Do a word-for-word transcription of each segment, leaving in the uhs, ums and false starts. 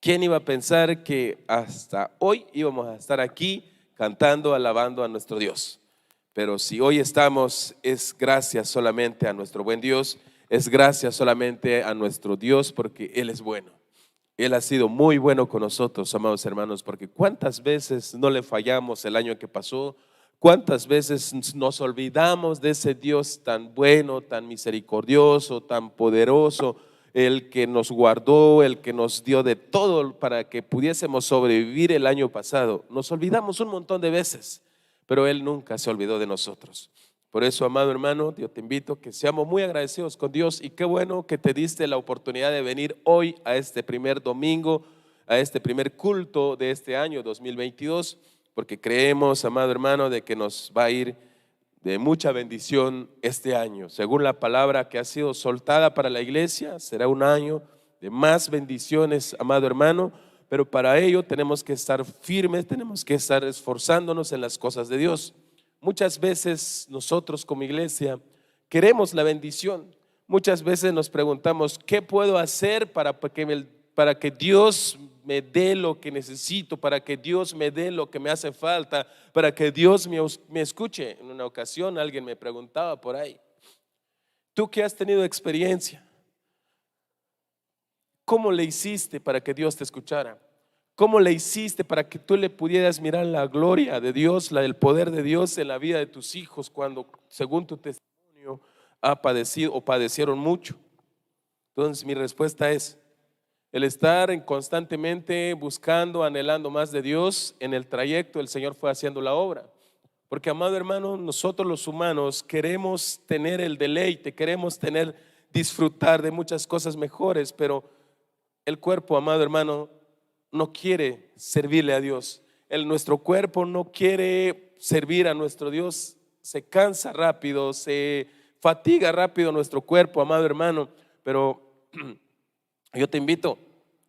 ¿Quién iba a pensar que hasta hoy íbamos a estar aquí cantando, alabando a nuestro Dios? Pero si hoy estamos, es gracias solamente a nuestro buen Dios, es gracias solamente a nuestro Dios, porque Él es bueno. Él ha sido muy bueno con nosotros, amados hermanos, porque cuántas veces no le fallamos el año que pasó, cuántas veces nos olvidamos de ese Dios tan bueno, tan misericordioso, tan poderoso, el que nos guardó, el que nos dio de todo para que pudiésemos sobrevivir el año pasado. Nos olvidamos un montón de veces, pero Él nunca se olvidó de nosotros. Por eso, amado hermano, yo te invito que seamos muy agradecidos con Dios, y qué bueno que te diste la oportunidad de venir hoy a este primer domingo, a este primer culto de este año dos mil veintidós, porque creemos, amado hermano, de que nos va a ir de mucha bendición este año. Según la palabra que ha sido soltada para la iglesia, será un año de más bendiciones, amado hermano, pero para ello tenemos que estar firmes, tenemos que estar esforzándonos en las cosas de Dios. Muchas veces nosotros como iglesia queremos la bendición. Muchas veces nos preguntamos: ¿qué puedo hacer para que, me- para que Dios me dé lo que necesito, para que Dios me dé lo que me hace falta, para que Dios me, me escuche? En una ocasión alguien me preguntaba por ahí: tú que has tenido experiencia, ¿cómo le hiciste para que Dios te escuchara? ¿Cómo le hiciste para que tú le pudieras mirar la gloria de Dios, la, el poder de Dios en la vida de tus hijos cuando, según tu testimonio, ha padecido o padecieron mucho? Entonces, mi respuesta es el estar en constantemente buscando, anhelando más de Dios. En el trayecto el Señor fue haciendo la obra. Porque, amado hermano, nosotros los humanos queremos tener el deleite, queremos tener, disfrutar de muchas cosas mejores, pero el cuerpo, amado hermano, no quiere servirle a Dios. El, nuestro cuerpo no quiere servir a nuestro Dios. Se cansa rápido, se fatiga rápido nuestro cuerpo, amado hermano. Pero yo te invito,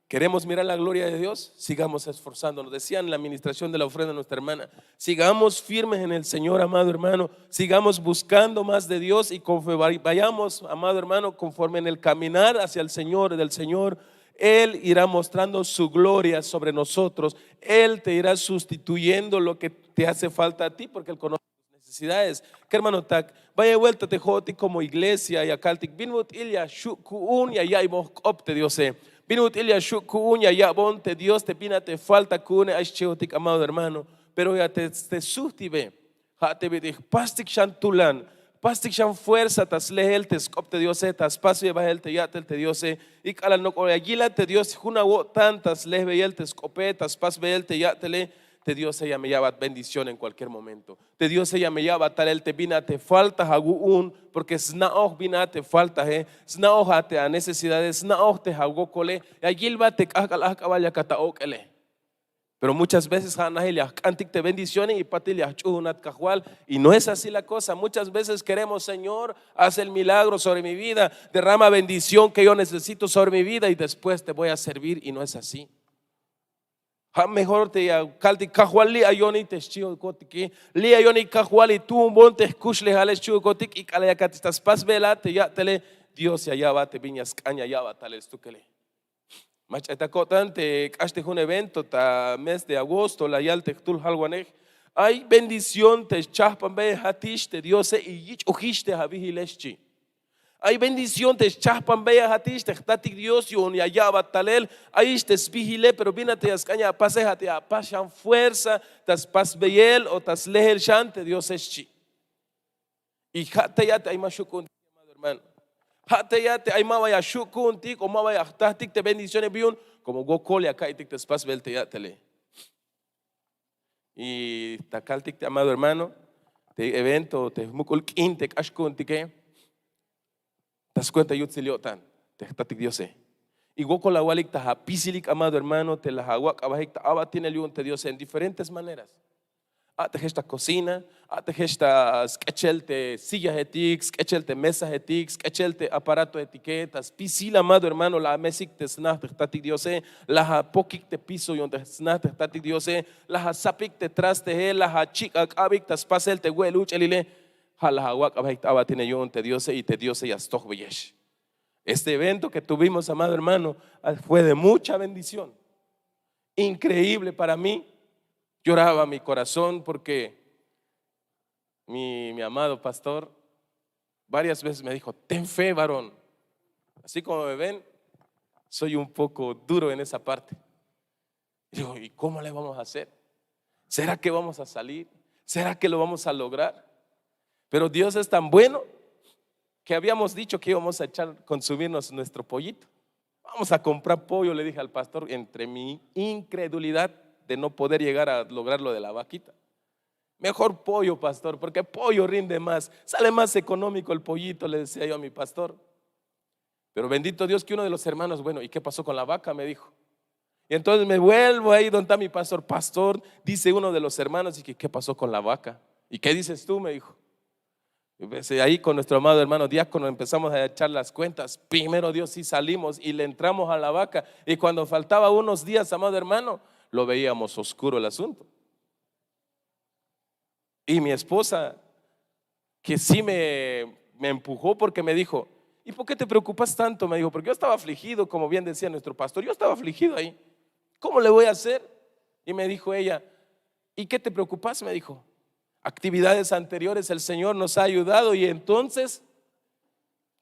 ¿queremos mirar la gloria de Dios? Sigamos esforzándonos. Decían en la administración de la ofrenda nuestra hermana: sigamos firmes en el Señor, amado hermano. Sigamos buscando más de Dios, y conforme vayamos, amado hermano, conforme en el caminar hacia el Señor, del Señor, Él irá mostrando su gloria sobre nosotros. Él te irá sustituyendo lo que te hace falta a ti, porque Él conoce necesidades. Kermanotak, bayel vuelta te jo'tik como iglesia ya kaltik: bin ut'il ya xhu' ku'un ya ya'iybon jk'op te Diose? Bin ut'il ya xhu' ku'un ya ya'bon te Dios te bin a te falta ku'une? Ay xchihotik, amado hermano. Pero ya te, te sujtibe, ja' te bit'il jpastik xan tulan, jpastik xan fuerza ta slehel te sk'op te Diose, ta spasbe bahel te ya'tel te Diose. Y k'alal nok'o ya yilat te Dios jun awo'tan ta slehbeyel te sk'ope, ta spasbeyel te ya'tele, te Diose ya me ya'bat bendición en cualquier momento. Te Diose ya me ya'bat talel te bin a te falta awu'un, porque sna'oj bin a te faltae, sna'oj a te anecesidade, sna'oj te awokole. Ya yilbat te k'ajk'al ajk'abal yakat aok'ele. Pero muchas veces ja' najil ya jk'antik te bendicióne y patil ya jch'uhunat Kajwal. Y no es así la cosa. Muchas veces queremos: Señor, haz el milagro sobre mi vida, derrama bendición que yo necesito sobre mi vida y después te voy a servir. Y no es así. Ja' mejor te ya kaltik: Kajwal, li' ayonik te xchihukotike, li' ayonik Kajwal, y tu'unbon te jkuxlejale xchihukotik. Y k'alal yakat ta spasbel a te ya'tele, Dios ya ya'bat te bin ya sk'an ya ya'bat talel stukele. Mach'a ta ko'tan te k'ax te jun evento ta mes de agosto la yal te jtul jalwanej: ay bendición te xchajpanbeyejatix te Diose y yich'ojix te awihile, xchi. Ay bendición te xchajpanbeyejatix te jtatik Dios yu'un ya ya'bat talel. Ayix te sbihile, pero bin a te ya sk'an ya apase, ja' te ya apas xan fuerza ta spasbeyel o ta slehel xan te Diose, xchi. Y ja' tey a te ay ma xhu' ku'untik, amado hermano. Ja' tey a te ay ma ba ya xhu' ku'untik o ma ba ya jtajtik te bendicióne, bi yu'un como wokol ya ka'iytik te spasbel te ya'tele. Y ta kaltik te, amado hermano, te evento te muk'ul k'in te k'ax ku'untike ta skuenta yutsil yo'tan te jtatik Diose. Y wokol awalik ta apisilik, amado hermano, te la awak' abahik ta a'batinel yu'un te Diose en diferentes maneras. A'tejex ta cocina, a'tejex ta sk'echel te sillahetik, sk'echel te mesahetik, sk'echel te aparatohetike, ta spisil, amado hermano, la amesik te sna te jtatik Diose. La apokik te piso yu'un te sna te jtatik Diose. La asapik te trastehe, la achik' ak'abik ta spasel te we'el uch'elile. Ja' la awak' abahik ta a'batinel yu'un te Diose y te Diose ya stojbeyex. Este evento que tuvimos, amado hermano, ah, fue de mucha bendición. increíble para mí. Lloraba mi corazón porque mi, mi amado pastor varias veces me dijo: "Ten fe, varón". Así como me ven, soy un poco duro en esa parte. Digo: "¿Y cómo le vamos a hacer? ¿Será que vamos a salir? ¿Será que lo vamos a lograr?". Pero Dios es tan bueno que habíamos dicho que íbamos a echar, consumirnos nuestro pollito. "Vamos a comprar pollo", le dije al pastor, entre mi incredulidad de no poder llegar a lograr lo de la vaquita. "Mejor pollo, pastor, porque pollo rinde más, sale más económico el pollito", le decía yo a mi pastor. Pero bendito Dios que uno de los hermanos: "Bueno, ¿y qué pasó con la vaca?", me dijo. Y entonces me vuelvo ahí donde está mi pastor. "Pastor", dice uno de los hermanos, y que: "¿Qué pasó con la vaca? ¿Y qué dices tú?", me dijo. Y pues, ahí con nuestro amado hermano diácono empezamos a echar las cuentas. Primero Dios, sí salimos y le entramos a la vaca. Y cuando faltaba unos días, amado hermano, lo veíamos oscuro el asunto. Y mi esposa, que sí me, me empujó, porque me dijo: "¿Y por qué te preocupas tanto?", me dijo, porque yo estaba afligido, como bien decía nuestro pastor, yo estaba afligido ahí. "¿Cómo le voy a hacer?". Y me dijo ella: "¿Y qué te preocupas?", me dijo. "Actividades anteriores el Señor nos ha ayudado y entonces".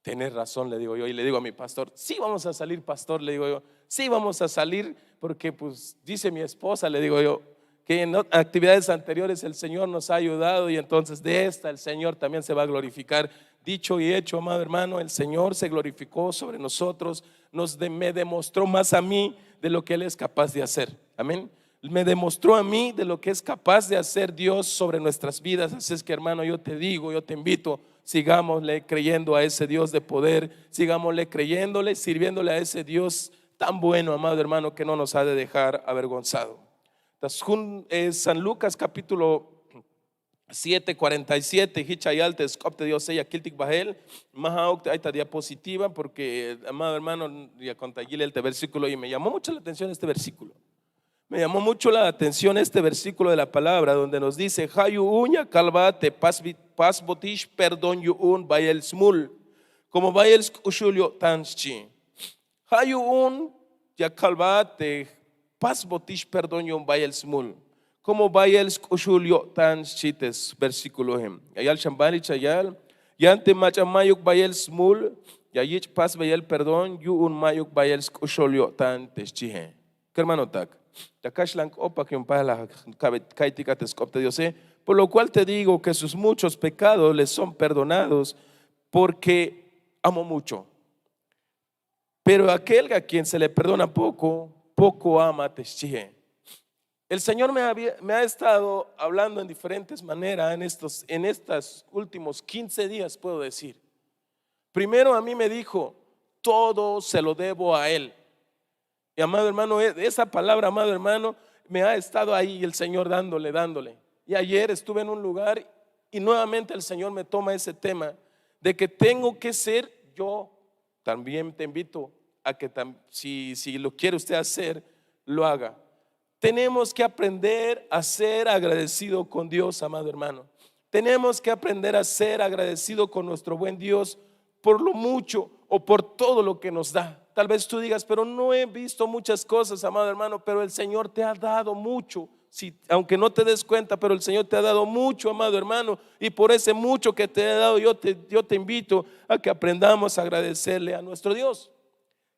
"Tenés razón", le digo yo, y le digo a mi pastor: "Sí vamos a salir, pastor", le digo yo, "sí vamos a salir, porque pues dice mi esposa", le digo yo, "que en actividades anteriores el Señor nos ha ayudado y entonces de esta el Señor también se va a glorificar". Dicho y hecho, amado hermano, el Señor se glorificó sobre nosotros, nos de- me demostró más a mí de lo que Él es capaz de hacer. Amén. Me demostró a mí de lo que es capaz de hacer Dios sobre nuestras vidas. Así es que, hermano, yo te digo, yo te invito, sigámosle creyendo a ese Dios de poder, sigámosle creyéndole, sirviéndole a ese Dios tan bueno, amado hermano, que no nos ha de dejar avergonzado. Entonces, jun- eh, San Lucas capítulo siete cuarenta y siete, hich ya yal te sk'op te Diose, ya kiltik bahel. Ma ja'uk te ay ta diapositiva, porque, amado hermano, ya konta yilel te versículo y me llamó mucho la atención este versículo. Me llamó mucho la atención este versículo de la palabra donde nos dice: "Ja' yu'un ya kalbat te pasbi- pasbotix perdón yu'un bayel smul, como bayel sk'uxul yo'tan", xchi. Ja' yu'un ya kalbat te pasbotix perdón yu'un bayel smul, como bayel sk'uxul yo'tan, xchi te versículoe. Ya yal xan bael, hich ya yal: "Yan te mach'a mayuk bayel smul ya yich' pasbeyel perdón yu'un mayuk bayel sk'uxul yo'tan", te xchie. Kermanotak, ta kaxlan k'opak yu'un pajlaj ka'iytik a te sk'op te Diose. "Por lo cual te digo que sus muchos pecados les son perdonados, porque amó mucho. Pero aquel a quien se le perdona poco, poco ama", te xchie. El Señor me, había- me ha estado hablando en diferentes maneras en estos, en estos últimos quince días, puedo decir. Primero a mí me dijo: "Todo se lo debo a Él". Y, amado hermano, e- esa palabra, amado hermano, me ha estado ahí el Señor dándole, dándole. Y ayer estuve en un lugar y nuevamente el Señor me toma ese tema de que tengo que ser yo. También te invito a que tam- si, si lo quiere usted hacer, lo haga. Tenemos que aprender a ser agradecido con Dios, amado hermano. Tenemos que aprender a ser agradecido con nuestro buen Dios por lo mucho o por todo lo que nos da. Tal vez tú digas: "Pero no he visto muchas cosas, amado hermano", pero el Señor te ha dado mucho. Si, aunque no te des cuenta, pero el Señor te ha dado mucho, amado hermano, y por ese mucho que te ha dado, yo te, yo te invito a que aprendamos a agradecerle a nuestro Dios.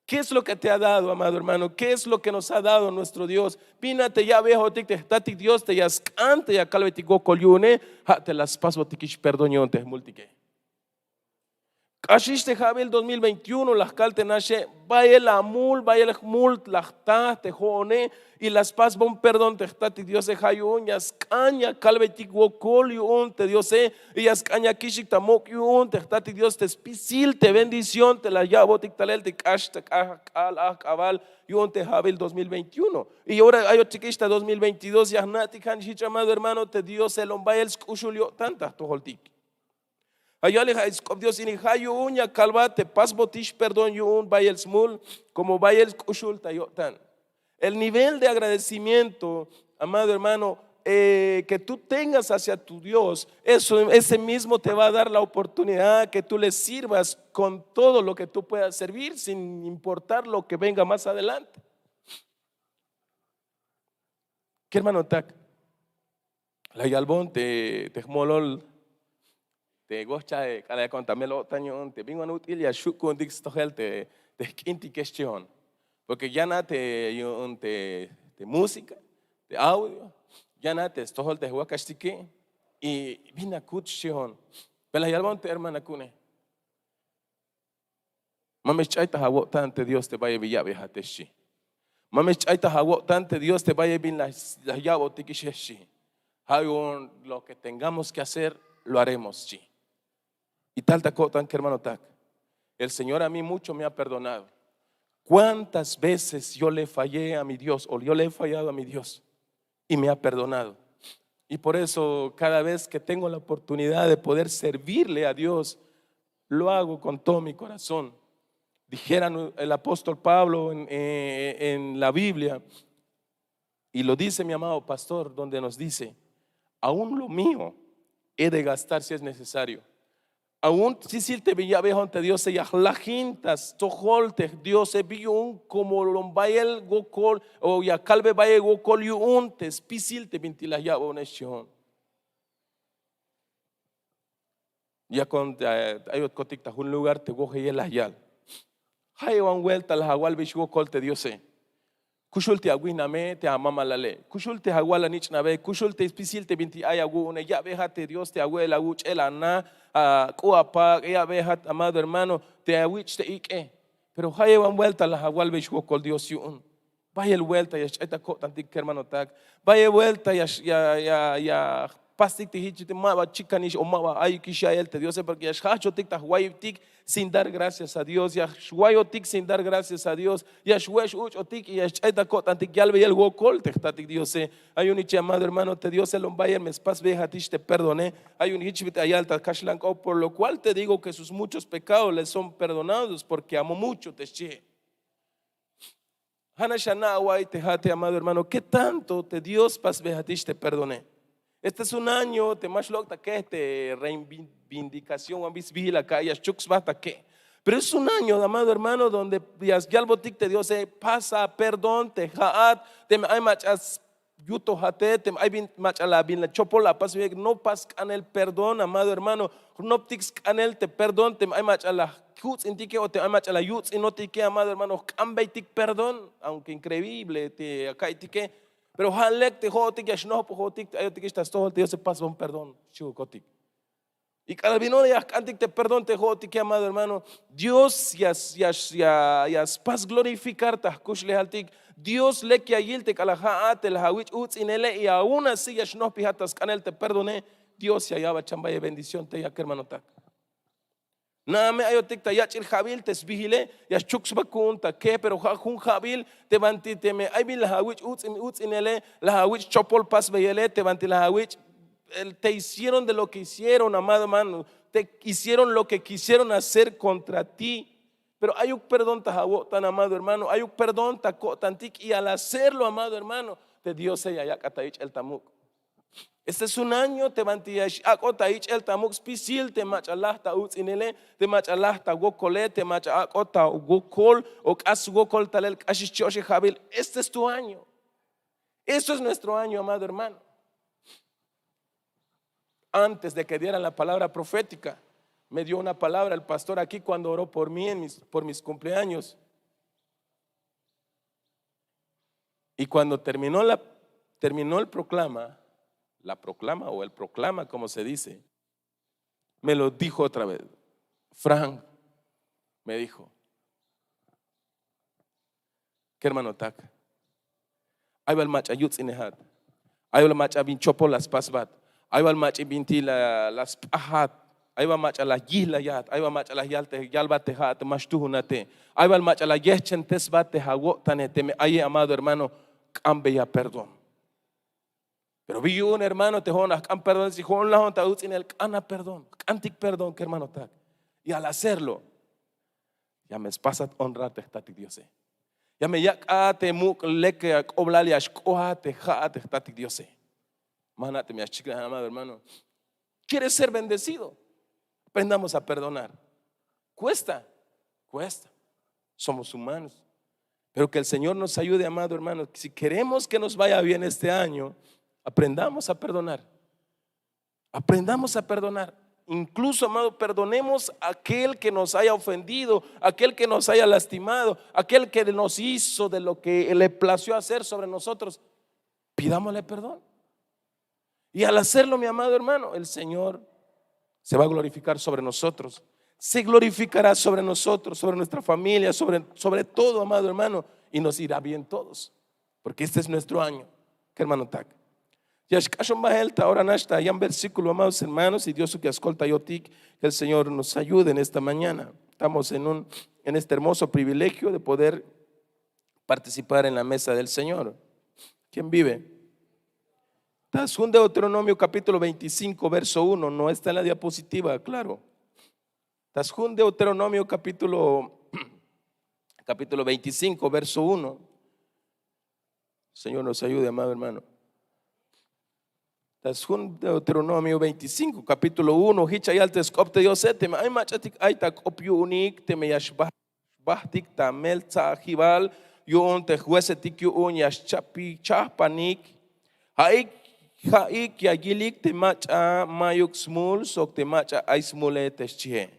¿Qué es lo que te ha dado, amado hermano? ¿Qué es lo que nos ha dado nuestro Dios? Bin a te ya'bejotik te jtatik Dios te ya sk'an te ya kalbetik wokol yu'une, ja' te la spasbotikix perdón yu'un te jmultike. K'axix te ja'bil dos mil veintiuno la jkal te naxe: "Bayel amul, bayel jmul la jta te jo'one, y la spasbon perdón te jtatik Diose, ja' yu'un ya sk'an ya kalbetik wokol yu'un te Diose, y ya sk'an ya kixik ta muk' yu'un te jtatik Dios te spisil te bendición te la ya'botik talel te k'ax ta k'ajk'al ajk'abal yu'un te ja'bil dos mil veintiuno". Y ahora ayotikix ta dos mil veintidós ya jna'tik ja'nix jich, amado hermano, te Diose lom bayel sk'uxul yo'tan ta jtojoltik. Ja' yalix ja' sk'op Dios ini: "Ja' yu'un ya kalbat te pasbotix perdón yu'un bayel smul, como bayel sk'uxul ta yo'tan". El nivel de agradecimiento, amado hermano, eh, que tú tengas hacia tu Dios, eso, ese mismo te va a dar la oportunidad que tú le sirvas con todo lo que tú puedas servir, sin importar lo que venga más adelante. Kermanotak, la yalbon te jmolol te wohcha k'alal yakon ta mel-o'tan yu'un te bin wan ut'il ya xhu' ku'untik stojel te jk'intike xchi'on. Porke yan a te yu'un te músika, te audio, yan a te stojol te jwakaxtike. Y bin akut xchi'on. Pero la yalbon te hermana ku'une, ma me xch'ay ta awo'tan te dios te bayel bin ya'bejate xchi. Ma me xch'ay ta awo'tan te dios te bayel bin la ya'botikix xchi. Ha yu'un lo ke tengamos ke hacer, lo haremos xchi. Y tal ta ko'tan kermanotak, el señor a mi mucho me ha perdonado. Kuántas veces yo le fallé a mi dios o yo le he fallado a mi dios, y me ha perdonado. Y por eso, kada vez ke tengo la oportunidad de poder servirle a dios, lo hago kon todo mi korazón. Dijera el apostol pablo en la biblia, y lo dice mi amado pastor donde nos dice, aun lo mío he de gastar si es necesario. Aun spisil te bin ya'bejahon te diose ya jlajin ta stojol te diose bin yu'un komo lom bayel wokol o ya kalbe bayel wokol yu'un te spisil te bintik la ya'bonex xchi'on. Yakon ayotkotik ta jun lugar te wojeyel la yal, jayewan buelta la awalbix wokol te diose. Kuxul te awihname te amamalale, kuxul te awal anich'nabe, kuxul te spisil te bintik ay awu'une ya'bejat te dios te awe'el awuch'el ana, ak'u apak' ya'bejat amado hermano, te awich' te ik'e. Pero jayewan buelta la awalbix wokol dios yu'un. Bayel buelta ya xch'ay ta ko'tantik kermanotak. Bayel buelta ya jpastik te hich te ma ba chikanix o ma ba ayukix ya'iyel te diose porke ya xjahchotik ta jwayibtik sin dar gracias a dios ya xwayotik sin dar gracias a dios, ya xwe'x uch'otik y ya xch'ay ta ko'tantik yalbeyel wokol te jtatik diose. Ay yu'un hich llamado hermano te diose lom bayel me spasbeyejatix te perdone. Ay yu'un hich bit'il ya yal ta kaxlan k'op por lo kual te digo ke sus muchos pekados le son perdonados porke amó mucho te xchihe. Ha nax ana' awa'iy te ha te amado hermano ke tanto te dios spasbejatix te perdone. Este es un año te ma xlok' ta kej te reivindikación wan bi sbihil aka'iy ya xchuk sba ta kej. Pero es un año amado hermano donde ya yalbotik te diose pasa perdón te ha'at teme ay mach'a yutojate teme ay bin mach'a la bin la chopol la pas bihik no pas sk'anel perdón amado hermano. Jnoptik sk'anel te perdón teme ay mach'a la juts'intike o teme ay mach'a la yuts'inotike amado hermano jk'ambeytik perdón aunke inkreíble te aka'iytike. Pero ha lek te ho'otik ya xnohpojotik te ayotikix ta stojol te diose pasbon perdón xchihukotik. Y k'alal bin ora ya jk'antik te perdón te ho'otike amado hermano, dios ya spas glorifikar ta jkuxlejaltik. Dios lek ya yil te k'alal ha'at te la awich' uts'inele y aun así ya xnohpijat ta sk'anel te perdone. Dios ya ya'bat chan bayel bendición te yak hermanotak. Na'a me ayotik ta yach'il ha'bil te sbihile ya xchuk sba ku'un ta kej pero ha jun ha'bil te banti teme ay bin la awich' uts'inele la awich' chopol pasbeyele te banti la awich'. Te hicieron de lo ke hicieron amado hermano, te hicieron lo ke kisieron hacer kontra ti. Pero ayuk perdón ta awo'tan amado hermano ayuk perdón ta ko'tantik y al hacerlo amado hermano, te diose ya yak'at ta ich'el ta muk'. Este es un año te banti ya x'ak'ot ta ich'el ta muk' spisil te mach'a laj ta uts'inele, te mach'a laj ta wokole te mach'a ak'ot ta wokol o k'ax swokol talel k'axix chi oxe ha'bil. Este es tu año. Esto es nuestro año amado hermano. Antes de ke dieran la palabra profétika, me dio una palabra el pastor aki kuando oró por mi en mis por mis kumpleaños. Y kuando terminó la terminó el proklama, la proklama o el proklama komo se dice, me lo dijo otra vez. Frank, me dijo, kermanotak, ay bal mach'a yuts'inejat, ay bal mach'a bin chopol la spasbat, ay bal mach'a binti la sp'ajat, ay bal mach'a la yihlayat, ay bal mach'a la yalbat te ha'at ma xtuhunate, ay bal mach'a la yehchentesbat te awo'tane teme aye amado hermano, k'ambeya perdón. Pero bi yu'un hermano te ho'on la jk'an perdón si ho'on la ho'on ta uts'inel k'ana perdón jk'antik perdón kermanotak. Y al hacerlo, ya me spasat honrar te jtatik diose. Ya me yak'at te muk' lek ak'oblal ya xk'ohat te ha'at te jtatik diose. Ma jna' teme ya xchiknaj amado hermano, kieres ser bendecido? Aprendamos a perdonar. Kuesta. Kuesta. Somos humanos. Pero que el Señor nos ayude, amado hermano. Si queremos que nos vaya bien este año, aprendamos a perdonar. Aprendamos a perdonar. Incluso, amado, perdonemos a aquel que nos haya ofendido, aquel que nos haya lastimado, aquel que nos hizo de lo que le plació hacer sobre nosotros. Pidámosle perdón. Y al hacerlo, mi amado hermano, el Señor se va a glorificar sobre nosotros. Se glorificará sobre nosotros, sobre nuestra familia, sobre, sobre todo, amado hermano, y nos irá bien todos, porque este es nuestro año. Kermanotak, ya xk'axon bahel ta ora nax ta yan versículo, amados hermanos, y Dios ya skoltayotik, que el Señor nos ayude en esta mañana. Estamos en un, en este hermoso privilegio de poder participar en la mesa del Señor. ¿Quién vive? Estás un Deuteronomio capítulo veinticinco, verso uno. No está en la diapositiva, claro. Estás un Deuteronomio capítulo, capítulo veinticinco, verso uno. Señor nos ayude, amado hermano. Estás un Deuteronomio veinticinco, capítulo uno. Hich ya yal te sk'op te Diose, teme ay mach'atik ay ta k'op yu'unik, teme ya xbaj xbahtik ta mel tsa'ajibal yu'un te juecetik yu'un ya xchapi chahpanik. Ha'ik, ha'ik ya yilik te mach'a mayuk smul sok te mach'a ay smule, te xchihe.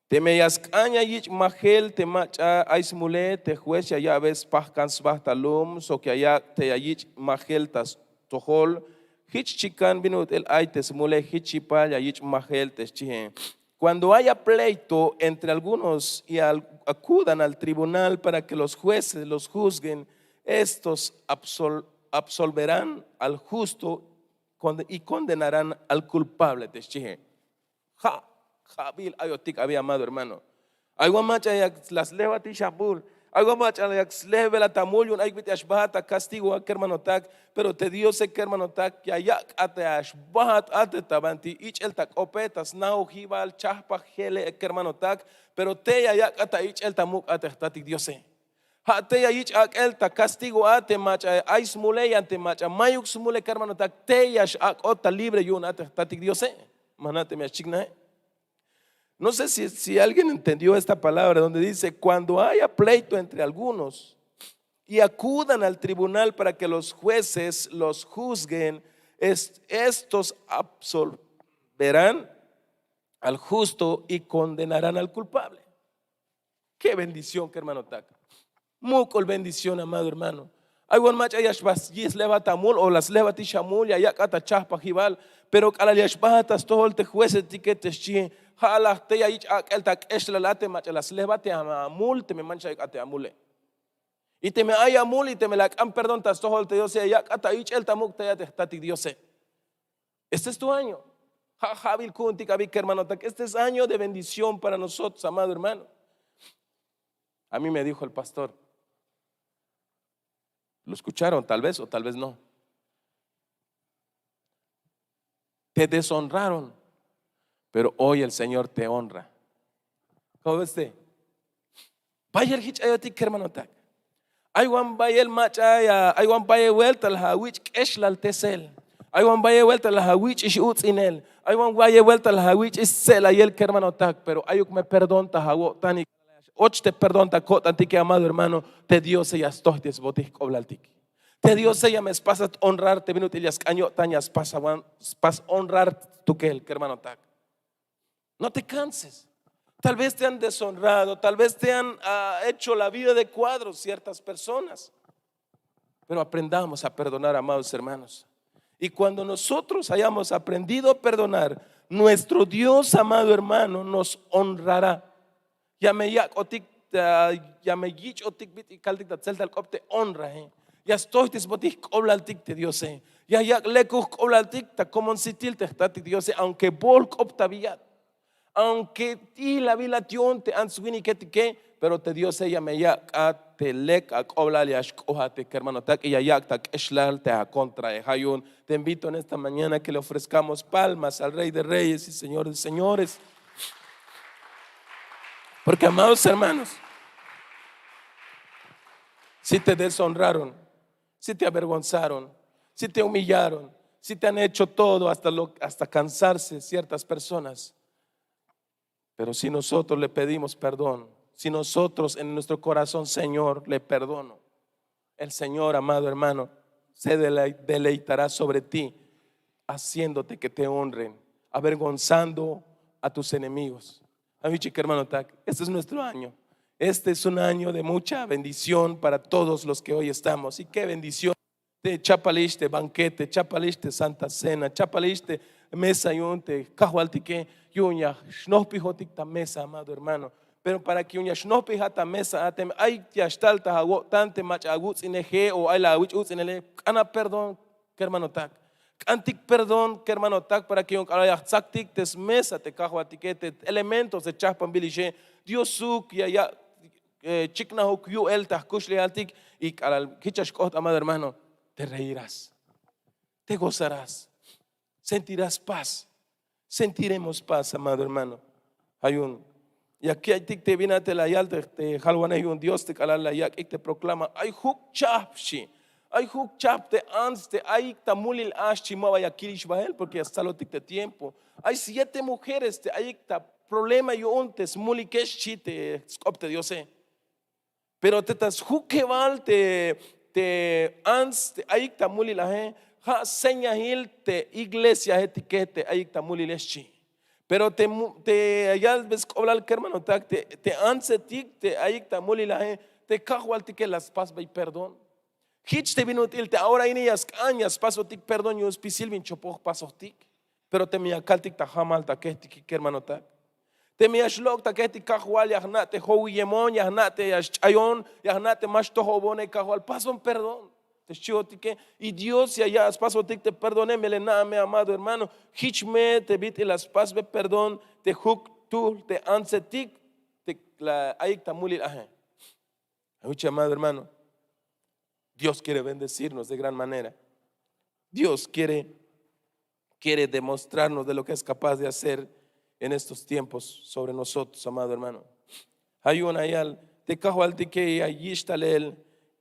Teme ya sk'an ya yich' majel te mach'a ay smule, te juez ya ya'be spajkan sba ta lum sok ya yak' te ya yich' majel ta stojol. Jich chikan bin ut'il ay te smule, jich yipal ya yich' majel, te xchihe. Cuando haya pleito entre algunos y al- acudan al tribunal para que los jueces los juzguen, estos absol- absolverán al justo con- y condenarán al culpable, te xchihe. Ja', ja'bil ayotik abi, amado hermano. Ay wan mach'a ya la slejbatix amul, ay wan mach'a ya slejbelat amul yu'un ayuk bit'il ya xbahat ta castigo a, kermanotak. Pero te Diose, kermanotak, ya yak' a te ya xbahat a te ta banti ich'el ta k'ope, ta sna'ojibal chahpajele, kermanotak. Pero tey ya yak' a ta ich'el ta muk' a te jtatik Diose. Ja' tey ya yich' ak'el ta castigo a te mach'a ay smule yan te mach'a mayuk smule, kermanotak, tey ya x-ak'ot ta libre yu'un a te jtatik Diose. Ma jna' teme ya xchiknaje. No sé si, si alguien entendió esta palabra donde dice: cuando haya pleito entre algunos y acudan al tribunal para que los jueces los juzguen, es- estos absolverán al justo y condenarán al culpable. Qué bendición, kermanotak. Muk'ul bendición, amado hermano. Ay wan mach'a ya xba slejbat amul o la slejbatix amul, ya yak' a ta chahpajibal, pero k'alal ya xbahat ta stojol te juezetike, te xchi, ja' la tey ya yich' ak'el ta k'exlal a te mach'a la slejbat amul teme manchuk ay a te amule. Y teme ay amul y teme la ak'an perdón ta stojol te Diose, ya yak' a ta ich'el ta muk' tey a te jtatik Diose. Este es tu año. Ja' ja'bil ku'untik abi, kermanotak. Este es año de bendición para nosotros, amado hermano. A mí me dijo el pastor, lo escucharon tal vez o tal vez no: te deshonraron, pero hoy el Señor te honra. ¿Cómo ves usted? Bayel jich ayotik, kermanotak. Ay wan bayel mach'a ya, ay wan bayel buelta la awich' k'exlaltesel. Ay wan bayel buelta la awich'ix uts'inel. Ay wan bayel buelta la awich'ix stse'layel, kermanotak, pero ayuk me perdón ta awo'tanik. Och te perdón ta ko'tantike, amado hermano, te Diose ya stojtesbotik jk'oblaltik. Te Diose ya me spasat honrar te bin ut'il ya sk'an yo'tan ya spas awan, spas honrar tukel, kermanotak. No te canses. Tal vez te han deshonrado, tal vez te han ah, hecho la vida de cuadro ciertas personas. Pero aprendamos a perdonar, amados hermanos. Y cuando nosotros hayamos aprendido a perdonar, nuestro Dios, amado hermano, nos honrará. Ya me yak'otik, ah, ya me yich'otik bit'il kaltik ta tseltal k'op te honrae. Ya stojtesbotik jk'oblaltik te Diose. Ya yak' lekoj jk'oblaltik ta komon sitil te jtatik Diose, aunque bool k'op ta biyat, aunque ila bilat yu'un te ants winiketike, pero te Diose ya me yak'at te lek ak'oblal ya xk'oat te, kermanotak, y ya yak' ta k'exlal te akontrae. Ja' yu'un te invito en esta mañana que le ofrezcamos palmas al Rey de Reyes y Señor de Señores. Porque, amados hermanos, si te deshonraron, si te avergonzaron, si te humillaron, si te han hecho todo hasta, lo, hasta cansarse ciertas personas, pero si nosotros le pedimos perdón, Si nosotros en nuestro corazón, Señor, le perdono, el Señor, amado hermano, se dele- deleitará sobre ti, haciéndote que te honren, avergonzando a tus enemigos. Ay, mi chica, hermano, tak, este es nuestro año. Este es un año de mucha bendición para todos los que hoy estamos. Y qué bendición. Te chapalix te banquete, chapalix te santa cena, chapalix te mesa yu'un te kajwaltike, yu'un ya xnojpijotik ta mesa, amado hermano. Pero para que yu'un ya xnojpijat ta mesa, a teme ay ya xtal ta awo'tan te mach'a awuts'ineje o ay la awich' uts'inele, k'ana perdón, kermanotak. K'antik perdón, kermanotak, para que yu'un k'alal ya jtsaktik te smesa te kajwaltike, te elementos te chajpanbilixe, Diosuk ya ya' chiknajuk yu'el ta jkuxlejaltik. Y k'alal jich ya xk'ot, amado hermano, te reirás, te gozarás, sentirás paz, sentiremos paz, amado hermano. Ay yu'un ya ki'aytik te bin a te la yal te jalwanej yu'un Dios te k'alal la yak'ik te proclama, ay juk chajp xchi. Ay juk chajp te ants te ayik ta mulil a xchi, ma ba ya kilix bahel porque ya stsalotik te tiempo. Ay siete mujeres te ayik ta problema yu'un te smulikex xchi te sk'op te Diose. Pero te ta sjukebal te, te ants te ayik ta mulil aje, ja' señajil te iglesiajetike te ayik ta mulilex xchi. Pero te mu- te ya yalbe sk'oblal, kermanotak, te, te antsetik te ayik ta mulil aje, te kajwaltike la spasbey perdón. Jich te bin ut'il te a ora ini ya sk'an ya spasbotik perdón yu'un spisil bin chopoj pasojtik. Pero teme ya kaltik ta jamal ta kejtik, kermanotak, teme ya xlok' ta kejtik kajwal, ya jna' te jowiyemon, ya jna' te ya xch'ayon, ya jna' te ma xtojobone, kajwal, pasbon perdón. Te xchiotike, y Dios ya ya' spasbotik te perdone. Melel na'a me, amado hermano, jich me te bit'il la spasbe perdón te juk tuhl te antsetik te la ayik ta mulil aje. Escucha, amado hermano, Dios quiere bendecirnos de gran manera. Dios quiere, quiere demostrarnos de lo que es capaz de hacer en estos tiempos sobre nosotros, amado hermano. Ay yu'un ya yal te kajwaltike, ya yich' talel,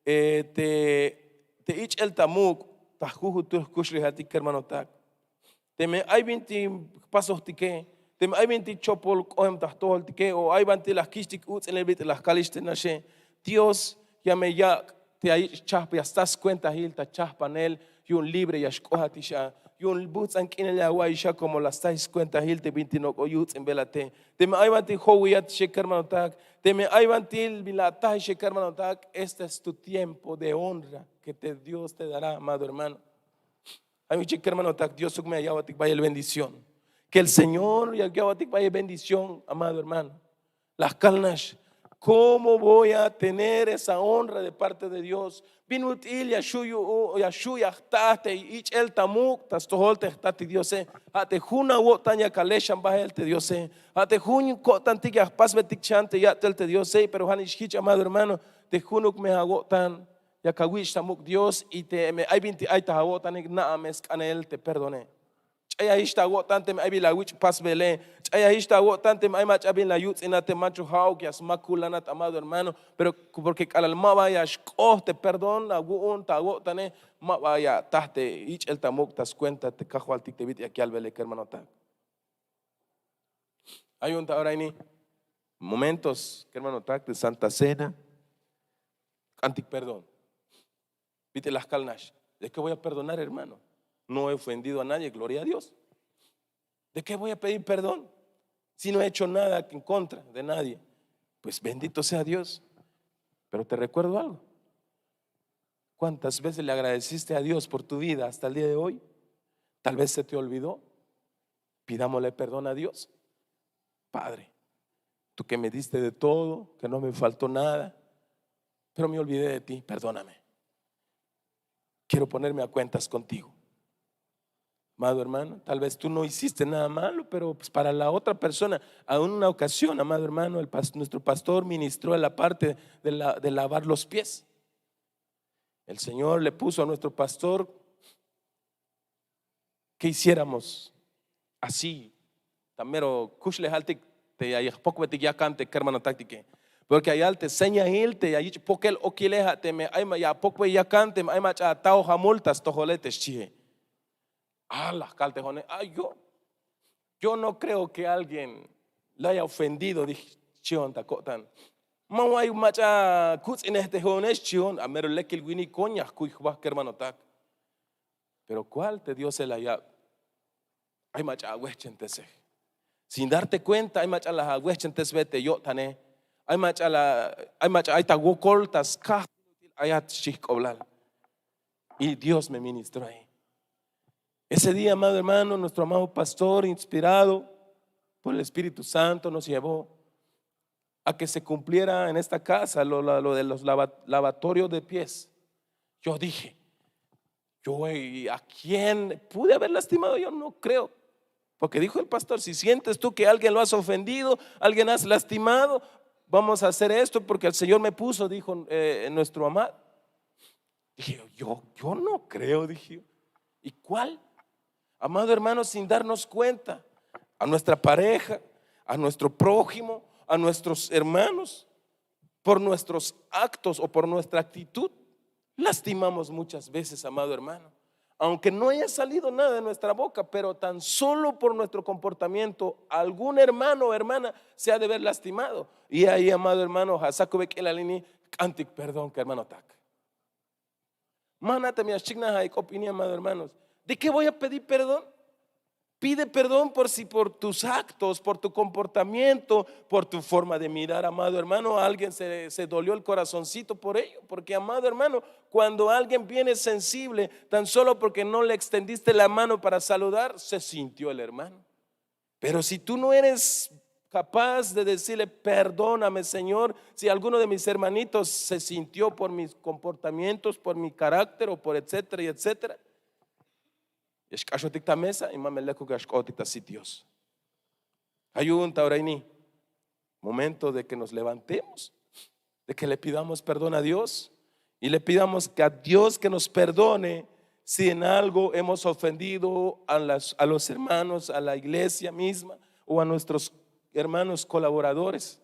eh, te, te ich'el ta muk' ta jujutuj jkuxlejaltik, kermanotak. Teme ay bintik jpasojtike, teme ay bintik chopol k'oem ta jtojoltike, o ay banti la jkich'tik uts'inel bit'il la jkalix te naxe, Dios ya me yak' te ya yich' chajp, ya sta skuentajil ta chajpanel. Yu'un libre ya xk'oatix a, yu'un buts'an k'inel ya awa'ixa como la staix skuentajil te bintik nok'o yuts'inbelate. Teme ay banti jowiyat xixe, kermanotak, teme ay banti bin la atajixe, kermanotak, este es tu tiempo de honra que te, Dios te dará, amado hermano. Ay mi chik, kermanotak, Diosuk me ya ya'botik bayel bendición. Que el Señor ya ya'botik bayel bendición, amado hermano. La jkal nax, ¿cómo voy a tener esa honra de parte de Dios? Bin ut'il ya xu' yu'un, ya xu' ya jta te ich'el ta muk' ta stojol te jtatik Diose. Ja' te jun awo'tan yak alexan bahel te Diose. Ja' te jun ko'tantik ya jpasbetik xan te ya'tel te Diose. Pero ja'nix jich, amado hermano, te junuk me awo'tan yak awich' ta muk' Dios, y teme ay bintik ay ta awo'tanik, na'a me sk'anel te perdone. Ch'ayajix ta awo'tan teme ay bin la awich' pasbele. Ch'ayajix ta awo'tan teme ay mach'a bin la yuts'inat te manchuk ja'uk ya smakulanat, amado hermano. Pero porque k'alal ma ba ya xk'ot te perdón awu'un ta awo'tane, ma ba ya ataj te ich'el ta muk' ta skuenta te Kajwaltik te bit'il yak yalbele, kermanotak. Ay yu'un ta ora ini momentos, kermanotak, de Santa Cena, k'antik perdón. Bit'il la jkal nax: ¿de qué voy a perdonar, hermano? No he ofendido a nadie, gloria a Dios. ¿De qué voy a pedir perdón si no he hecho nada en contra de nadie? Pues bendito sea Dios. Pero te recuerdo algo. ¿Cuántas veces le agradeciste a Dios por tu vida hasta el día de hoy? Tal vez se te olvidó. Pidámosle perdón a Dios. Padre, tú que me diste de todo, que no me faltó nada, pero me olvidé de ti, perdóname. Quiero ponerme a cuentas contigo. Amado hermano, tal vez tú no hiciste nada malo, pero pues para la otra persona, a una ocasión, amado hermano, el pas- nuestro pastor ministró en la parte de, la- de lavar los pies. El Señor le puso a nuestro pastor que hiciéramos así. Ta mero kuxlejaltik te ya jpokbetik yakan te kermanotaktike. Porque ya yal te señajil te ya yich' pokel okile, ja' teme ay ma- ya apokbe yakan, teme ay mach'a ataoj amul ta stojole, te xchie. A la jkal te jo'one: Ay, yo, yo no creo que alguien le haya ofendido, dij, xchion ta ko'tan. Ma ay mach'a kuts'inej te jo'one xchion a mero lekil winikon ya jkuy jba kermanotak. Pero kual te diose la yab? Ay mach'a awehchentesej. Sin darte kuenta ay mach'a la awehchentesbe te yo'tane. Ay mach'a la ay mach'a ay ta wokol ta skaj. Ayat xchijk'oblal. Y dios me ministro ahí. Ese día amado hermano nuestro amado pastor inspirado por el espíritu santo nos llevó a que se cumpliera en esta casa lo, lo de los lavatorios de pies. Yo dije, yo a quién pude haber lastimado? Yo no creo. Porque dijo el pastor, si sientes tú que alguien lo has ofendido, alguien has lastimado, vamos a hacer esto porque el señor me puso, dijo eh, nuestro amado. Dije, yo, yo no creo, dije. ¿Y cuál? Amado hermano, sin darnos cuenta, a nuestra pareja, a nuestro prójimo, a nuestros hermanos, por nuestros actos o por nuestra actitud, lastimamos muchas veces, amado hermano. Aunque no haya salido nada de nuestra boca, pero tan solo por nuestro comportamiento, algún hermano o hermana se ha de ver lastimado. Y ahí, amado hermano, hasakube k'ilalini, k'antik perdón que hermano tak. Mana te mi achikna ay k'op ini, amado hermanos. ¿De qué voy a pedir perdón? Pide perdón por si por tus actos, por tu comportamiento, por tu forma de mirar, amado hermano, alguien se, se dolió el corazoncito por ello. Porque, amado hermano, cuando alguien viene sensible, tan solo porque no le extendiste la mano para saludar, se sintió el hermano. Pero si tú no eres capaz de decirle, perdóname, Señor, si alguno de mis hermanitos se sintió por mis comportamientos, por mi carácter o por etcétera y etcétera. Ya xk'axotik ta mesa y ma me lekuk ya xk'otik ta sit dios. Ayun ta oraini, momento de que nos levantemos, de que le pidamos perdón a Dios y le pidamos que a Dios que nos perdone si en algo hemos ofendido a, las, a los hermanos, a la iglesia misma o a nuestros hermanos colaboradores.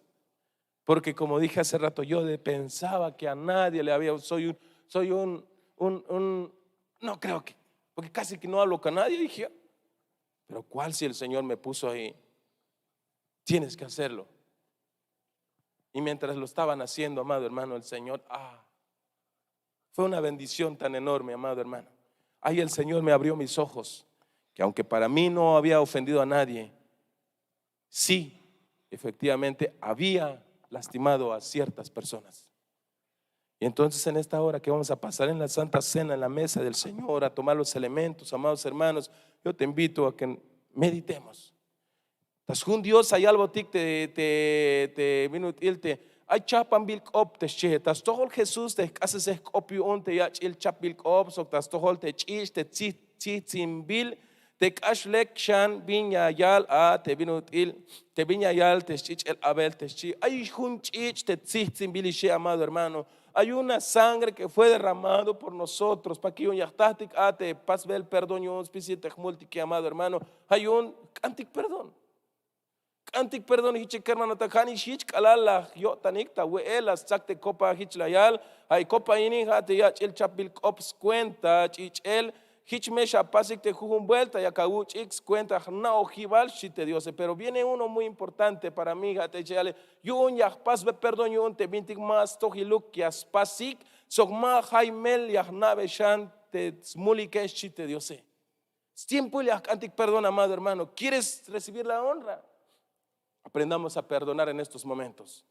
Porque como dije hace rato, yo pensaba que a nadie le había, soy un, soy un, un, no creo que, porque casi que no hablo con nadie, dije. Pero cuál si el Señor me puso ahí? Tienes que hacerlo. Y mientras lo estaban haciendo, amado hermano, el Señor, ah, fue una bendición tan enorme, amado hermano. Ahí el Señor me abrió mis ojos, que aunque para mí no había ofendido a nadie, sí, efectivamente había lastimado a ciertas personas. Y entonces en esta hora que vamos a pasar en la Santa Cena, en la mesa del Señor, a tomar los elementos, amados hermanos, yo te invito a que meditemos. Tas jun dios ayalbotik te bin ut'il te ay chahpanbil k'op te xchihe, ta stojol jesús te jk'asesej k'op yu'un te yach'il chapbil k'op sok ta stojol te ch'ich' te tzijtzinbil te k'ax lek xan bin ya yal a te bin ut'il, te bin ya yal te sch'ich'el abel te xchi. Ay jun ch'ich' te tzijtzinbil ixi, amado hermano. Ay una sangre que fue derramado por nosotros pa' que yu'un ya jtajtik a te pasbel perdón yu'un spisil te jmultike, amado hermano. Ay yu'un k'antik perdón. K'antik perdón jich kermanotak ja' nix jich k'alal la yo'tanik ta we'el la stsak te kopa jich la yal. Ja' kopa ini ja' te yach'il chapbil k'op skuenta ch'ich'el. Jich me xapasik te jujun buelta yak awuch'ik skuenta jna'ojibal xchi te diose. Pero viene uno muy importante para mí ja' te ch'ale, yu'un ya jpasbe perdón yu'un te bintik ma stojiluk ya spasik sok ma jay mel ya jna'be xan te smulike xchi te diose. Stiempoil ya jk'antik perdón, amado hermano. ¿Quieres recibir la honra? Aprendamos a perdonar en estos momentos,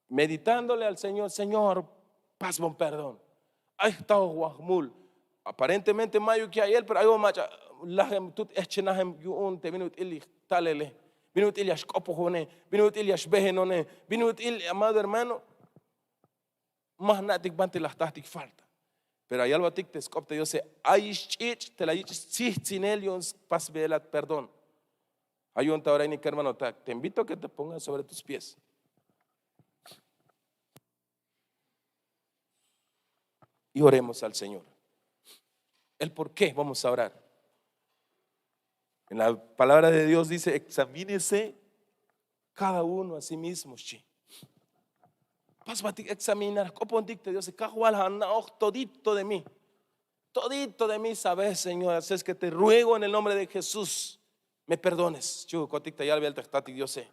meditándole al Señor. Señor, pasbon perdón. Ay jtaoj wajmul. Aparentemente mayuk ya'iyel pero ay wamach'a lajem tut ejchenajem yu'un te bin ut'il li jtalele, bin ut'il ya xk'opojone, bin ut'il ya xbejenone, bin ut'il, amado hermano, ma jna'tik banti la jtajtik falta. Pero ayalbatik te sk'op te diose, ay sch'ich' te la yich' stzijtzinel yu'un spasbelat perdón. Ayun ta ora ini kermanotak te invito a ke te pongas sobre tus pies y oremos al señor. El por qué vamos a orar. En la palabra de dios dice examínese cada uno a sí mismo xchi. Pasbatik examinar k'opontik te diose kajwal ja' na'oj todito de mí. Todito de mí sabes señor así es ke te ruego en el nombre de jesús, me perdones xchi jukotik ta yalbel te jtatik diose.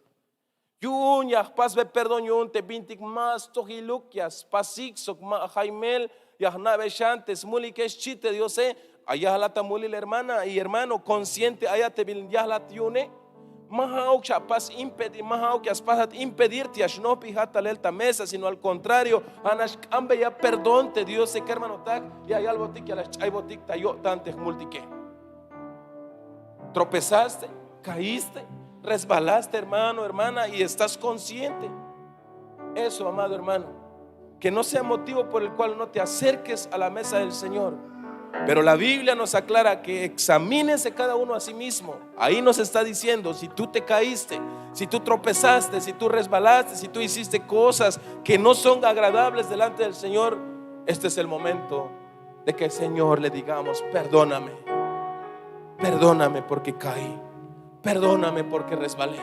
Yu'un ya jpasbe perdón yu'un te bintik ma stojiluk ya spasik sok ma jaymel ya jna'be xan te smulike, xchi te Diose. Ayajlat ta mulil hermana y hermano, consciente ayat te bin yajlat yu'une. Ma ja'uk xapas impedir, ma ja'uk ya spasat impedir te ya xnojp'ijat talel ta mesa, sino al contrario, ja' nax k'anbeya perdón te Diose kermanotak. Ya yalbotik ya la sch'aybotik ta yo'tan te jmultike. Tropezaste, caíste, resbalaste, hermano, hermana, y estás consciente. Eso, amado hermano, que no sea motivo por el cual no te acerques a la mesa del Señor. Pero la Biblia nos aclara que examínese cada uno a sí mismo. Ahí nos está diciendo, si tú te caíste, si tú tropezaste, si tú resbalaste, si tú hiciste cosas que no son agradables delante del Señor, este es el momento de que, Señor, le digamos: "Perdóname, perdóname porque caí, perdóname porque resbalé,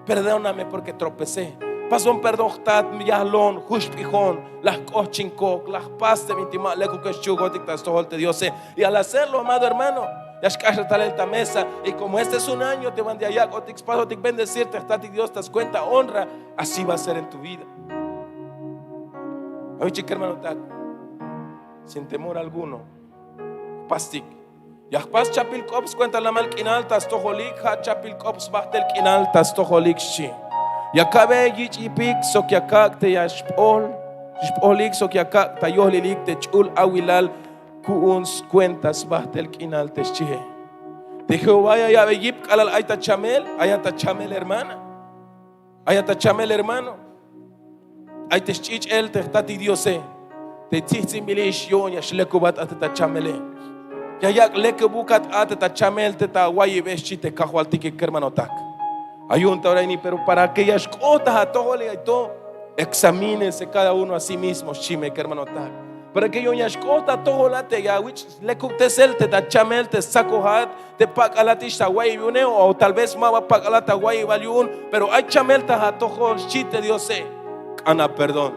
perdóname porque tropecé". Pason perdón jtat, yahlon, juxp'ijon, la jk'ohchinkok, la jpas te bintik ma lekukex, xchiukotik ta stojol te Diose. Y al hacerlo, amado hermano, ya xk'ax la talel ta mesa. Y como este es un año te banti ya yak'otik, spasotik bendecir te jtatik Dios ta skuenta honra, así va a ser en tu vida. Awichik kermanotak, sin temor alguno, jpastik. Ya jpas chapil k'op skuenta lamal k'inal ta stojolik, ja' chapil k'op sbajtel k'inal ta stojolik, xchi. Ya ka'be yich' yipik sok ya kak' te ya xp'ol, xp'olik sok ya kak' ta yojlilik te ch'ul awilal ku'un skuenta sbajtel k'inal te xchie. Te Jehová ya ya'be yip k'alal ay ta chamel, ay ta chamel hermana. Ay ta chamel hermano. Ay te xch'ich'el te jtatik Diose. Te tsijtsimbilix yu'un ya xlekubat a te ta chamele. Ya yak' lekubukat a te ta chamel te ta awa'ibe, xchi te Kajwaltike kermanotak. Ay yu'un ta ora ini, pero para que ya xk'ot ta atojol ay to, examínese cada uno a sí mismo, xchi me kermanotak. Para que yu'un ya xk'ot ta atojol a te ya awich' lekubtesel te ta chamel te stsakojat, te pak'alatix ta awa'ib yu'une, o tal vez ma ba pak'alat ta awa'ibal yu'un, pero ay chamel ta atojol, xchi te Diose. K'ana perdón.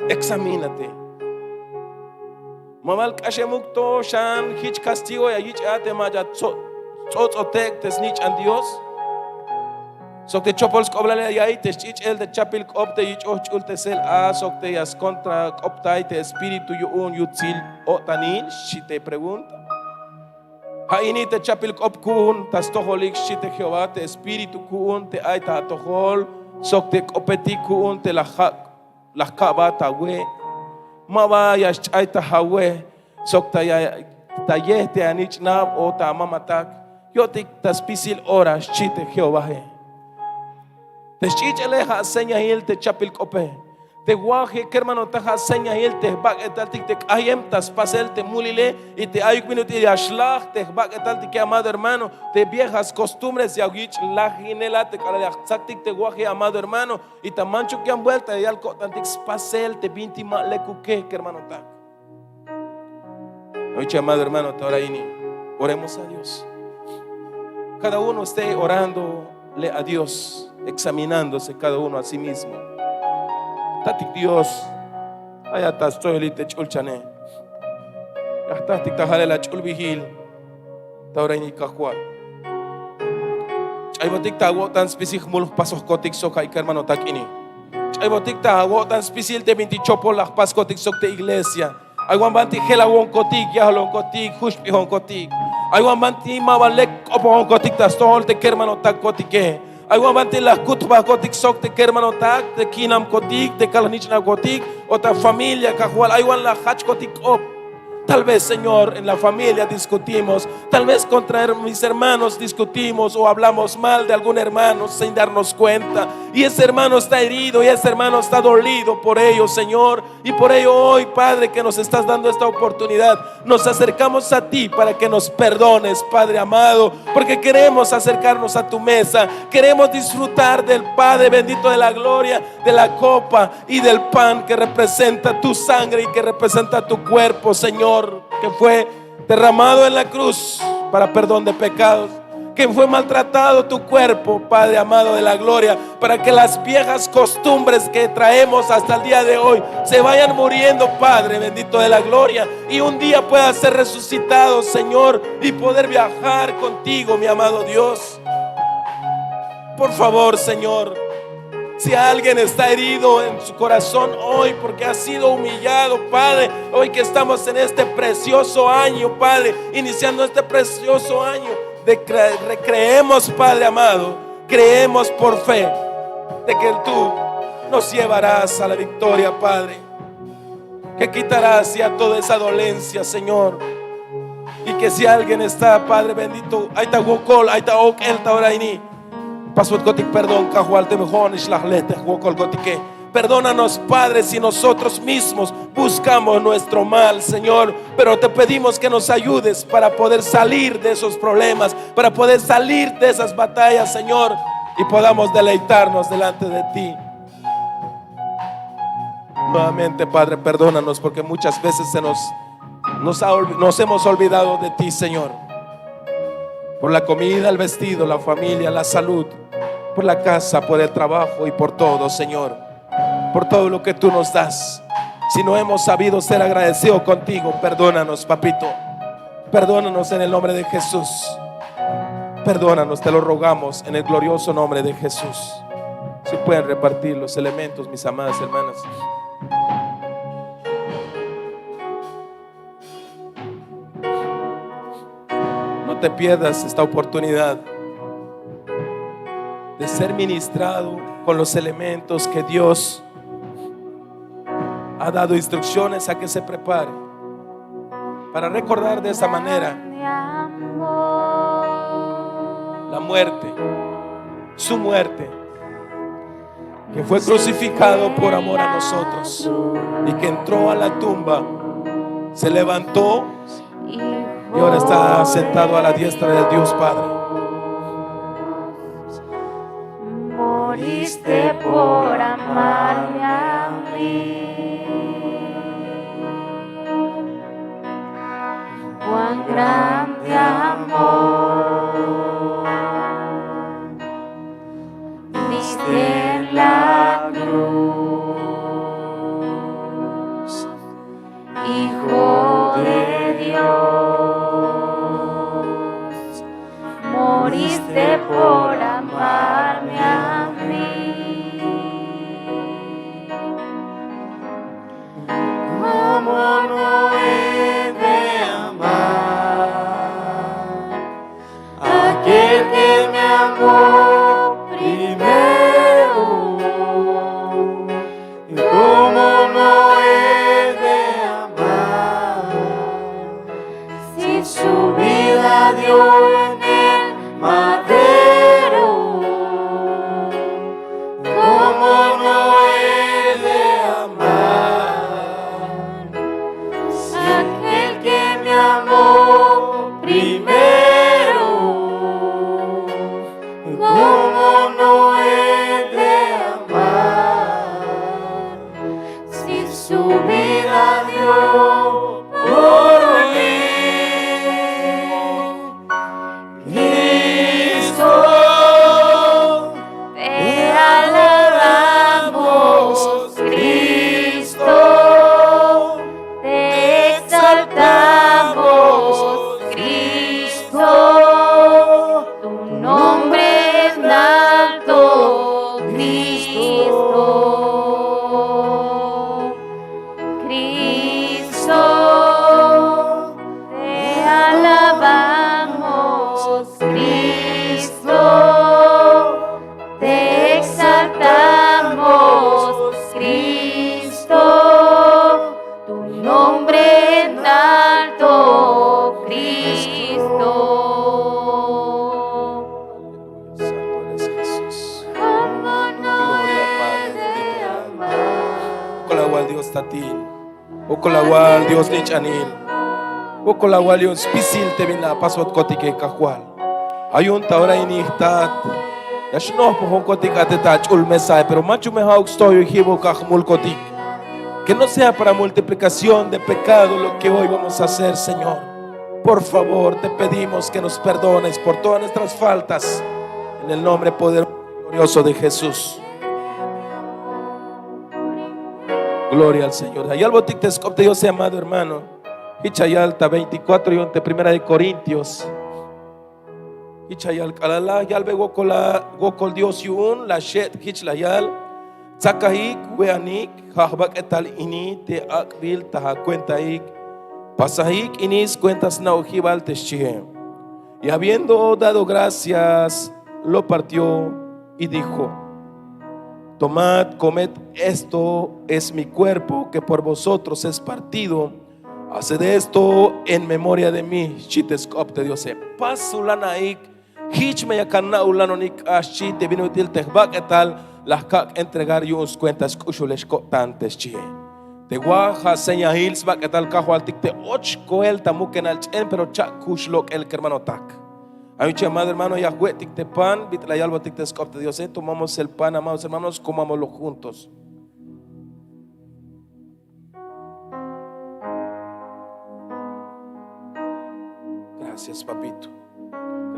Examínate. Ma bal k'axemuk to xan jich castigo ya yich' a te mach'a tso-, ts'ots'otek te snich'an Dios. Sok te chopol sk'oblal ya ya'iy te xch'ich'el te chapil k'op te yich'oj ch'ultesel a sok te ya skontra k'optay te espíritu yu'un yutsil o'tanil, xchi te pregunta. Ja' ini te chapil k'op ku'un ta stojolik, xchi te Jehová, te espíritu ku'un te ay ta atojol sok te k'opetik ku'un te la ja-, la jka'bat awe'. Ma ba ya xch'ay ta awe' sok ta ya, ta yej te anich'nab o ta amamatak. Yo'tik ta spisil ora, xchi te Jehovae. Te xch'ich'ele ja' señail te chapil k'ope. Te waje kermanotak ja' señail te jbak'etaltik te k'ayem ta spasel te mulile, y te ayuk bin ut'il ya xlaj te jbak'etaltike, amado hermano. Te viejas costumbres ya yich' lajinela te k'alal ya jtsaktik te waje, amado hermano. Y ta manchuk yan vuelta ya yal ko'tantik spasel te bintik ma lekuke kermanotak. Oye, amado hermano, te ora ini. Oremos a Dios. Cada uno esté orándole a Dios, examinándose cada uno a sí mismo. Tatik Dios, ay ta stojolik te ch'ulchane. Ya jtatik ta jalel ach'ulbijil. Ta ora ini Kajwal. Ch'aybotik ta awo'tan spisil jmul jpasojkotik sok ay kermanotak ini. Ch'aybotik ta awo'tan spisil te bintik chopol la jpaskotik sok te iglesia. Ay wan banti jelawonkotik, yajlonkotik, juxp'ijonkotik. Ay wan banti ma ba lek k'opojonkotik ta stojol te kermanotakotike. Ay wan banti la jkut jbakotik sok te kermanotak, te kinamkotik, te kal jnich'nabkotik, o ta familia Kajwal. Ay wan la jachkotik k'op. Tal vez, Señor, en la familia discutimos. Tal vez contra her-, mis hermanos discutimos o hablamos mal de algún hermano sin darnos cuenta. Y ese hermano está herido y ese hermano está dolido por ello, Señor. Y por ello hoy, Padre, que nos estás dando esta oportunidad, nos acercamos a ti para que nos perdones, Padre amado, porque queremos acercarnos a tu mesa, queremos disfrutar del Padre bendito de la gloria, de la copa y del pan que representa tu sangre y que representa tu cuerpo, Señor, que fue derramado en la cruz para perdón de pecados, que fue maltratado tu cuerpo, Padre amado de la gloria, para que las viejas costumbres que traemos hasta el día de hoy se vayan muriendo, Padre bendito de la gloria, y un día pueda ser resucitado, Señor, y poder viajar contigo, mi amado Dios. Por favor, Señor, Si alguien está herido en su corazón hoy porque ha sido humillado, Padre, hoy que estamos en este precioso año, Padre, iniciando este precioso año, de cre- recreemos, Padre amado, creemos por fe de que tú nos llevarás a la victoria, Padre. Que quitarás ya toda esa dolencia, Señor. Y que si alguien está, Padre bendito, ay ta wokol, ay ta ok'el ta ora ini. Pasbot kotik perdón, Kajwal, te mejor, ish laj lejtej wokol kotike. Perdónanos, Padre, si nosotros mismos buscamos nuestro mal, Señor. Pero te pedimos que nos ayudes para poder salir de esos problemas, para poder salir de esas batallas, Señor, y podamos deleitarnos delante de ti. Nuevamente, Padre, perdónanos porque muchas veces se nos, nos ha olvi- nos hemos olvidado de ti, Señor. Por la comida, el vestido, la familia, la salud, por la casa, por el trabajo y por todo, Señor. Por todo lo que tú nos das. Si no hemos sabido ser agradecidos contigo, perdónanos, papito. Perdónanos en el nombre de Jesús. Perdónanos, te lo rogamos en el glorioso nombre de Jesús. Si pueden repartir los elementos, mis amadas hermanas. No te pierdas esta oportunidad de ser ministrado con los elementos que Dios ha dado instrucciones a que se prepare para recordar de esa manera la muerte, su muerte, que fue crucificado por amor a nosotros y que entró a la tumba, se levantó y ahora está sentado a la diestra del Dios Padre. Moriste por amarme a mí. Cuán grande amor diste en la cruz, Hijo de Dios, moriste por amarme a mí. ¿Cómo no he de amar aquel que me amó primero? ¿Cómo no he de amar si su vida dio en el madero? ¿Cómo no he de amar aquel que me amó primero? ¿Cómo no he de amar si su vida dio por mí? Cristo, te alabamos, Cristo, te exaltamos, Cristo, tu nombre en alto, Cristo. Cristo, te alabamos, Cristo, te exaltamos, Cristo, tu nombre en alto, Cristo. Santo eres Jesús. Gloria, Padre, bendito eres. Wokol awal Dios tatil. Wokol awal Dios nich'anil. Wokol awal yu'un spisil te bin la apasbotkotik, Kajwal. Ay yu'un ta ora ini jtat, ya xnojpojonkotik a te ta ach'ul mesa, pero mach'a me ja'uk stojol jibuk a jmulkotik. Que no sea para multiplicación de pecado lo que hoy vamos a hacer, Señor. Por favor, te pedimos que nos perdones por todas nuestras faltas. En el nombre poderoso y glorioso de Jesús. Gloria al Señor. Ya yalbotik te sk'op te Diose, amado hermano. Jich ya yal ta veinticuatro yu'un te Primera de Corintios. Jich ya yal k'alal la yalbe wokol a, wokol Dios yu'un, la xe't jich la yal. Tsakajik, we'anik, ja' jbak'etal ini te ak'bil ta akuentaik. Pasajik ini skuenta sna'ojibal, te xchie. Y habiendo dado gracias, lo partió y dijo: Tomad, comed, esto es mi cuerpo que por vosotros es partido. Haced esto en memoria de mí, xchi te sk'op te Diose. Pasulana'ik, jich me ya kan na'ulanonik k'ax, xchi te bin ut'il te jbak'etal la jkak' entregar yu'un skuenta sk'uxulex ko'tan, te xchie. Te wa ja' señail sbak'etal Kajwaltik te och koel ta mukenal ch'en, pero cha'kuxlok'el, kermanotak. Ay, amado hermano, ya jwe'tik te pan, bit'il la yalbotik te sk'op te Diose, tomamos el pan, amados hermanos, comámoslo juntos. Gracias, papito.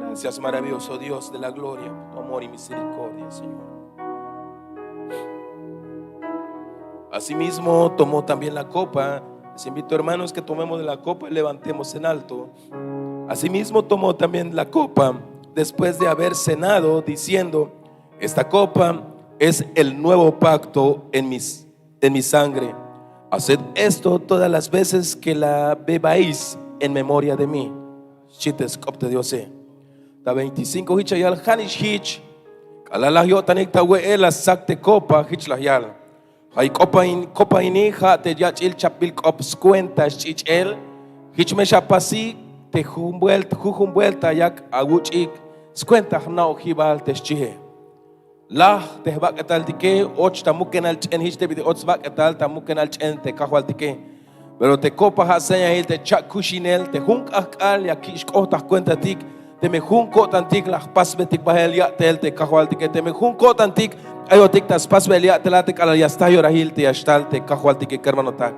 Gracias, maravilloso Dios de la gloria, por tu amor y misericordia, Señor. Asimismo, tomó también la copa. Les invito, hermanos, que tomemos de la copa y levantemos en alto. Asimismo, tomó también la copa después de haber cenado, diciendo: Esta copa es el nuevo pacto en mis, en mi sangre. Haced esto todas las veces que la bebáis en memoria de mí. Xchi te sk'op te Diose. Ta veinticinco jich ya yal: Ja'nix jich, k'alal la yo'tanik ta we'el, la stsak te copa, jich la yal: Ja'i copa in-, copa ini ja' te yach'il chapbil k'op skuenta sch'ich'el. Jich me xapasik te jun buelta, jujun buelta yak awuch'ik skuenta jna'ojibal, te xchie. Laj te jbak'etaltike, och ta mukenal ch'en, jich te bit'il och sbak'etal ta mukenal ch'en te Kajwaltike. Pero te copa ja' señail te cha'kuxinel, te jun k'ajk'al ya kix' k'ot ta jkuentatik, teme jun ko'tantik la jpasbeytik bael ya'tel te Kajwaltike, teme jun ko'tantik ayotik ta spasbel ya'tela te k'alal ya sta yorajil te ya xtal te Kajwaltike, kermanotak.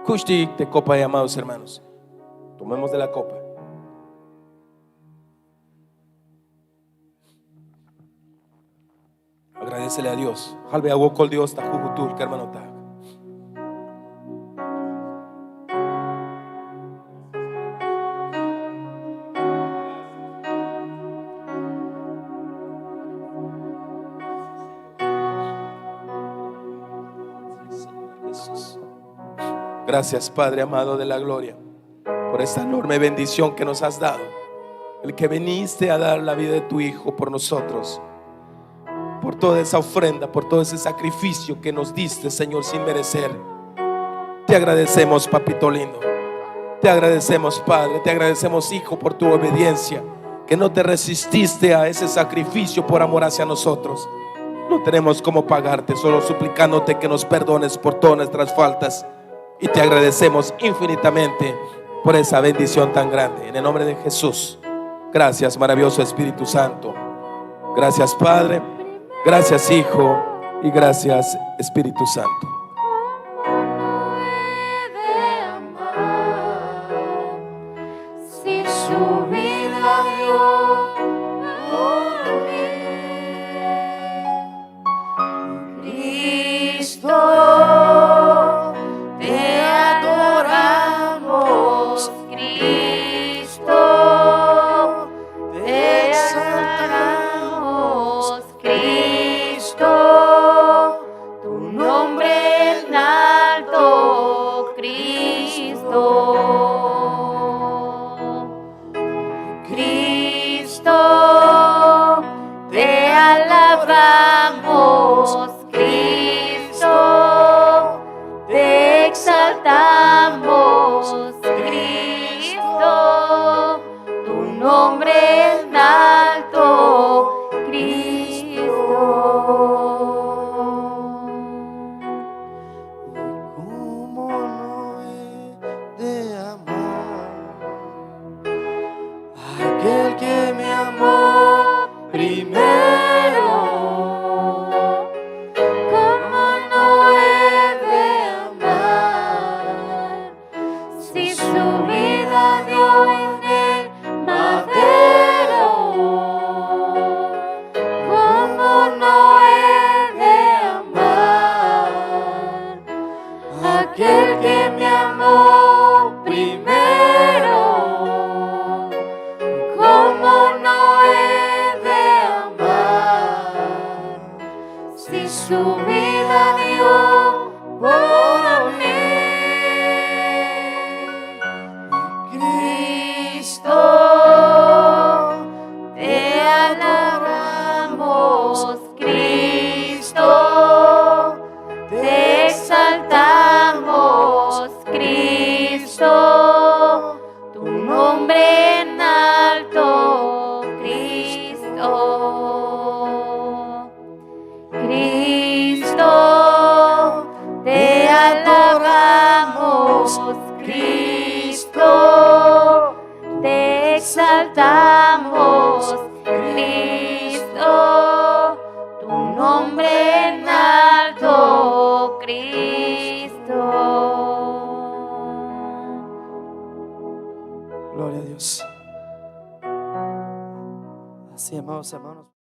Kuxtik te copa, amados hermanos. Tomemos de la copa. Agradecele a Dios. Jalbeya wokol Dios ta jujutul, kermanotak. Gracias, Padre amado de la gloria, por esta enorme bendición que nos has dado, el que viniste a dar la vida de tu Hijo por nosotros, por toda esa ofrenda, por todo ese sacrificio que nos diste, Señor, sin merecer. Te agradecemos, papito lindo. Te agradecemos, Padre. Te agradecemos, Hijo, por tu obediencia, que no te resististe a ese sacrificio por amor hacia nosotros. No tenemos cómo pagarte, solo suplicándote que nos perdones por todas nuestras faltas. Y te agradecemos infinitamente por esa bendición tan grande. En el nombre de Jesús. Gracias, maravilloso Espíritu Santo. Gracias, Padre. Gracias, Hijo. Y gracias, Espíritu Santo. Si su vida dio por mí. Cristo, te adoramos, Cristo, te exaltamos, Cristo, tu nombre en alto, Cristo. Cristo, te alabamos, Cristo, te exaltamos, Cristo, tu nombre en alto, Cristo. ¿Cómo no he de amar aquel que me amó primero? ¿Cómo no he de amar si su vida dio en el madero? ¿Cómo no he de amar aquel que me amó primero? ¿Cómo no he de amar Cristo, tu nombre en alto, Cristo. Gloria a Dios. Así, amados hermanos.